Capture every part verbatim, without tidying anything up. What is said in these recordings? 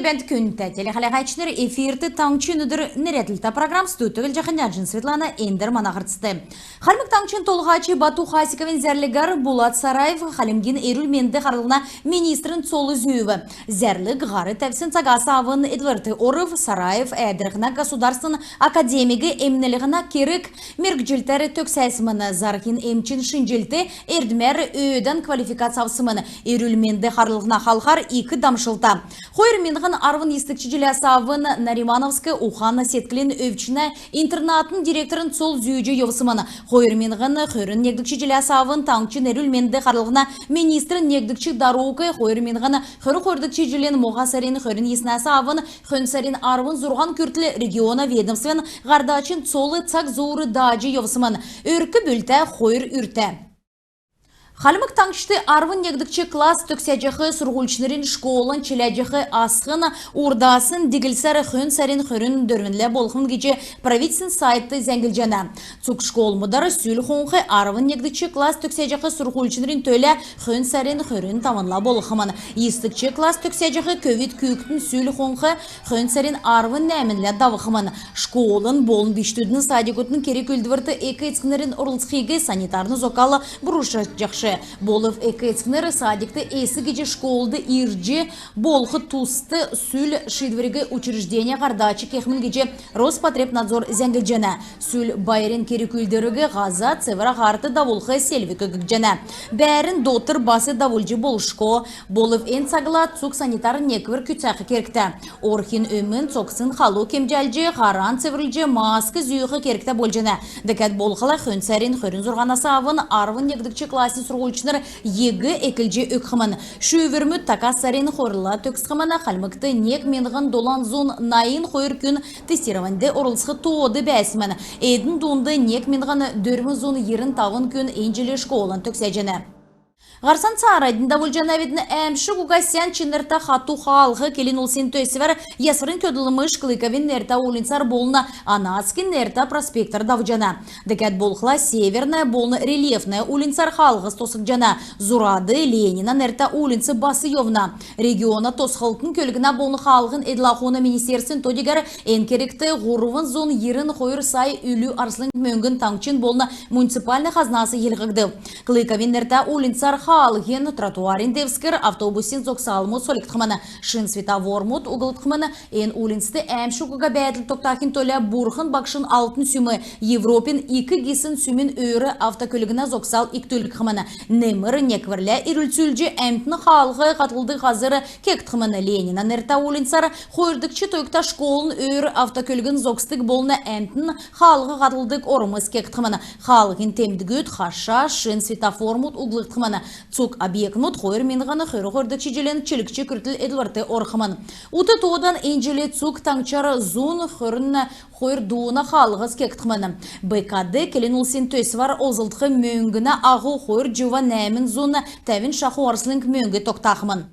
Бәәнт, күндтә телехәләгәчнр! Эфирт «Таңһчин өдр» нерәдлтә программ. Студьд Җаханяҗин Светлана. Эндр мана һарцд. Хальмг Таңһчин Толһач Бату Хасиковин зәрлгәр Булат Сараев Хальмгин эрүл-менд харлһна министрин цол зүүв. Зәрлг һар тәвсн цагас авн эдлврт орв. Сараев Әәдрхнә государственн академиг эмнлһнә керг мергҗлтәр төгсәсмн. Зарһин эмчин шинҗлт эрдмәр өөдән квалификац авсмн. Эрүл-менд харлһна халхар ик дамшлта. Хойр миңһн арвн йисдгч җиләс авн Наримановск ухана седклин өвчнә интернатын директорин цол зүүҗ йовсмн. Хойр миңһн хөрн негдгч җиләс авн таңһчин эрүл-менд харлһна министрин негдгч дарук, хойр миңһн хөрн хойрдгч җилин моһа сарин хөрн йиснәс авн хөн сарин арвн зурһан күртл региона ведомствин һардачин цол цаг зуур дааҗ йовсмн. Өрк-бүлтә, хойр үртә. Хальмг Таңһчд арвн негдгч класс төгсәҗәх сурһульчнрин школан чиләҗәх асхн урдаснь диглсәр хөн сарин хөрн дөрвнлә болхмн гиҗ правительствин сайтд зәңглҗәнә. Цуг школмудар сүл хонх арвн негдгч класс төгсәҗәх сурһульчнрин төлә хөн сарин хөрн тавнла болхмн. Йисдгч класс төгсәҗәх көвүд күүкдин сүл хонх хөн сарин арвн нәәмнлә давхмн. Школын болн бичкдүдин садикудын керг-үүлдврт эк-эцкнрин орлцхиг санитарн зокал бурушаҗахш. Болв эк-эцкнр садикт эс гиҗ школд ирҗ болх туст сүл шиидвриг учрежденин һардач кехмн гиҗ Роспотребнадзор зәңглҗәнә. Сүл байрин керг-үүлдвриг һаза цевр аһарт давулх селвг өггҗәнә. Бәәрн дотр бас давулҗ болшго. Болв эн цагла цуг санитарн неквр күцәх кергтә. Орхин өмн цогцин халу кемҗәлҗ, һаран цеврлҗ, маск зүүх кергтә болҗана. Дәкәд болхла хөн сарин хөрн зурһанас авн арвн негдгч классин сурһульчнр ЕГЭ эклҗ өгхмн. Шүүврмүд така сарин хойрла төгсхмн. Хальмгт нег миңһн долан зун найн хойр күн тестированьд орлцх тоод бәәсмн. Эдн дунд нег миңһн дөрвн зун йирн тавн күн эн җил школан төгсәҗәнә. Һарцан цааранднь давулҗанавидн. Әәмшг уга сән чинртә хату хаалһ келн улсин төсвәр ясврин көдлмш Клыковин нертә уульнцар болн Анацкин нертә проспектәр давҗана. Дәкәд болхла Северная болн Рельефная уульнцар хаалһс тосхгдҗана. Зурад Ленина нертә уульнц бас йовна. Региона тосхлтын, көлгнә болн хаалһин эдл-ахуна министерствин то-дигәр эн кергт һурвн зун йирн хойр сай үлү арслң мөңгн таңһчин болн муниципальн хазнас йилһгдв. Клыковин нертә уульнцар хаалһин, тротуарин девскр, автобусин зогсалмуд сольгдхмн, шин светоформуд углгдхмн. Эн уульнцд әәмшг уга бәәдл тогтахин төлә Бурхн Багшин Алтн сүм, Европин ик гисн сүмин өөр автокөлгнә зогсал икдүлгдхмн. Немр некврлә ирүлцүлҗ әмтн хаалһ һатлдг һазр кегдхмн. Ленина нертә уульнцар хойрдгч тойгта школын өөр автокөлгн зогсдг болн әмтн хаалһ һатлдг ормс кегдхмн. Хаалһин темдгүд хаша, шин светоформуд углгдхмн. Цуг объектмуд хойр миңһн хөрн хойрдгч җилин чилгч күртл эдлврт орхмн. Ут тоодан эн җил цуг таңһчар зун хөрн хойр дууна хаалһс кегдхмн. БКД келн улсин төсвәр олзлгдх мөңгнә аһу хойр җува нәәмн зун тәвн шаху арслң мөңг тогтахмн.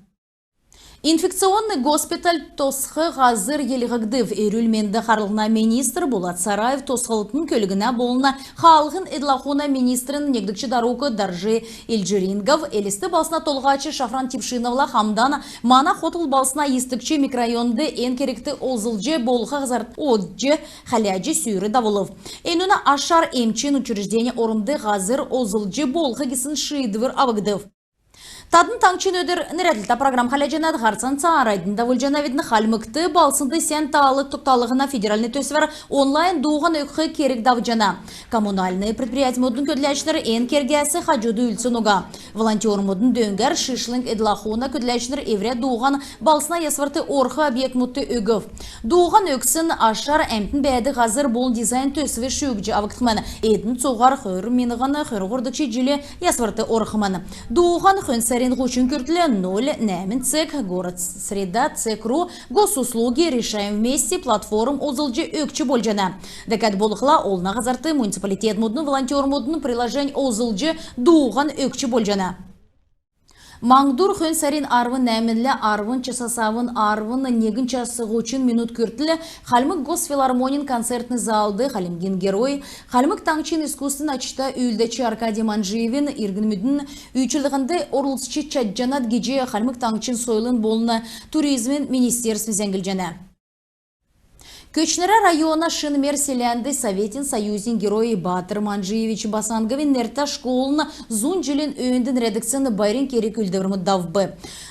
Инфекционный госпиталь тосх һазр йилһгдв. Эрүл-менд харлһна министр Булат Сараев тосхлтын, көлгнә болн хаалһин эдл-ахуна министрин негдгч дарук Доржи Эльжирингов Элст балһсна толһач Шафран Тепшиновла хамдан мана хотл балһсна йисдгч микрорайонд эн кергт олзлҗ болх һазрт одҗ, хәләҗ сүүр давулв. Энүнә ашар эмчин учреждень ормд һазр олзлҗ болх гисн шиидвр авгдв. Тадн «Таңһчин өдр» нерәдлтә программ хәләҗәнәт. Һарцан цааранднь давулҗанавидн. Хальмгт балһснд сән таал тогталһна федеральн төсвәр онлайн дууһан өгх керг давҗана. Коммунальн предприятьмудын көдләчнр эн кергәс хаҗуд үлдсн уга. Волонтермудын дөңгәр шишлң эдл-ахуна көдләчнр эврә дууһан балһсна ясврт орх объектмудт өгв. Дууһан өгсн ашар әмтн бәәдг һазр болн дизайн төсв шүүҗ авгдхмн. Эдн цуһар хойр миңһн хөрн һурвдгч җилин ясврт орхмн. Дууһан хөн сарин һучн күртл ноль нәәмн цег городсреда цег ру «Госуслуги. Решаем вместе» платформ олзлҗ өгч болҗана. Дәкәд болхла олна һазрт муниципалитетмудын волонтермудын приложень олзлҗ дууһан өгч болҗана. Маңһдур хөн сарин арвн нәәмнлә арвн часас авн арвн негн час һучн минут күртл Хальмг госфилармонин концертн залд Хальмгин Герой, Хальмг Таңһчин искусствин ачта үүлдәч Аркадий Манжиевин иргнмүдин үүлчлһнд орлцҗ чадҗанат гиҗ Хальмг Таңһчин сойлын болн туризмин министерств зәңглҗәнә. Көтчнрә района Шинмер селәнд Советин Союзин Герой Баатр Манжиевич Басанговин нертә школын зун җилин өөнд нерәдгдсн байрин керг-үүлдврмүд давв.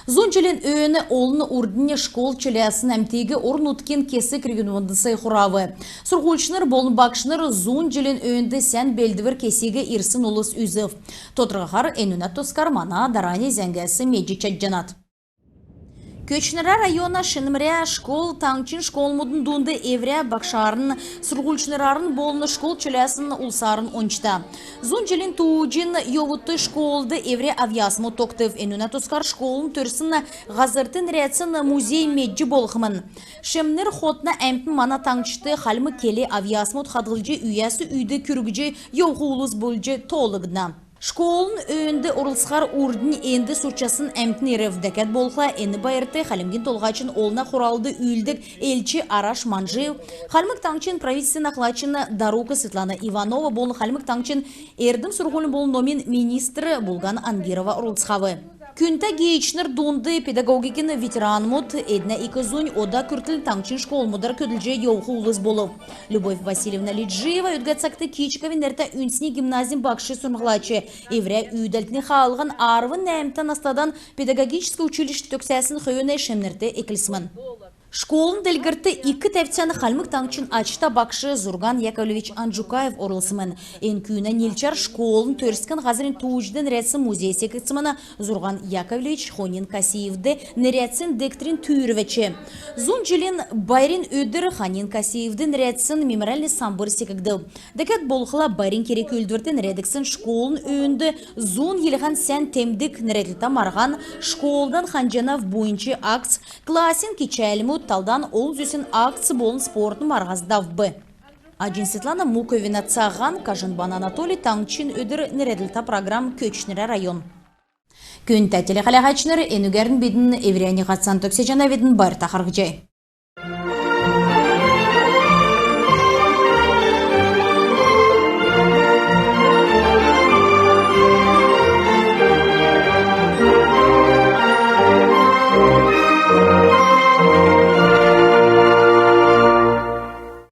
Зун җилин өөн олн урднь школ чиләсн әмтиг орн-нутгин кесг регионмудас хурав. Сурһульчнр болн багшнр зун җилин өөнд сән белдвр кесиг ирсн улс үзв. Тодрхаһар энүнә тускар мана дарани зәңгәс медҗ чадҗанат. Көтчнрә района Шинмрә школ таңһчин школмудын дунд эврә багшарн, сурһульчнрарн болн школ чиләсн улсарн ончта. Зун җилин тууҗин йовудт школд эврә авъясмуд тогтв. Энүнә тускар школын төрсн һазрт нерәдсн музей медҗ болхмн. Шимнр хотна әмтн мана таңһчд хальмг кел, авъясмуд хадһлҗ, үйәс үйд күргҗ йовх улс болҗ тоолгдна. Школын өөнд орлцхар урднь энд сурчасн әмтн ирв. Дәкәд болхла эн байрт Хальмгин Толһачин Олна Хуралд үүлддг элч Араш Манжиев, Хальмг Таңһчин правительствин ахлачин дарук Светлана Иванова болн Хальмг Таңһчин эрдм-сурһулин болн номин министр Булһн Ангирова орлцхав. Күндтә гиичнр дунд педагогикин ветеранмуд, эднә ик зунь ода күртл таңһчин школмудар көдлҗ йовх улс болв. Любовь Васильевна Лиджиева өдгә цагт Кичиковин нертә үндсни гимназин багш сурһмҗлач. Эврә үүдәлтин хаалһан арвн нәәмтә настадан педагогическ училищ төгсәсн хөөн шимнрт эклсмн. Школын делгрлтд ик тәвцән Хальмг Таңһчин ачта багш Зурган Яковлевич Анджукаев орлцсмн. Эн күүнә нилчәр школын төрскн һазрин тууҗд нерәдсн музей секгдсмн. Зурган Яковлевич Хонин Касиевд нерәдсн дегтрин түүрвәч. Зун җилин байрин өдр Хонин Касиевд нерәдсн мемориальн самбр секгдв. Дәкәд болхла байрин керг-үүлдврт нерәдгдсн школын өөнд «Зун йилһән сән темдг» нерәдлтә марһан, «Школдан ханҗанав» буйнч акц, классин кичәлмүд, талдан олн зүсн акц болн спортын марһас давв. Аҗин Светлана, Муковина Цаһан, Кажинбан Анатолий, «Таңһчин өдр» нерәдлтә программ, Көтчнрә район. Күндтә телехәләһәчнр, энүгәрн бидн эврәннь һарцан төгсәҗәнәвидн. Байрта харһцхай.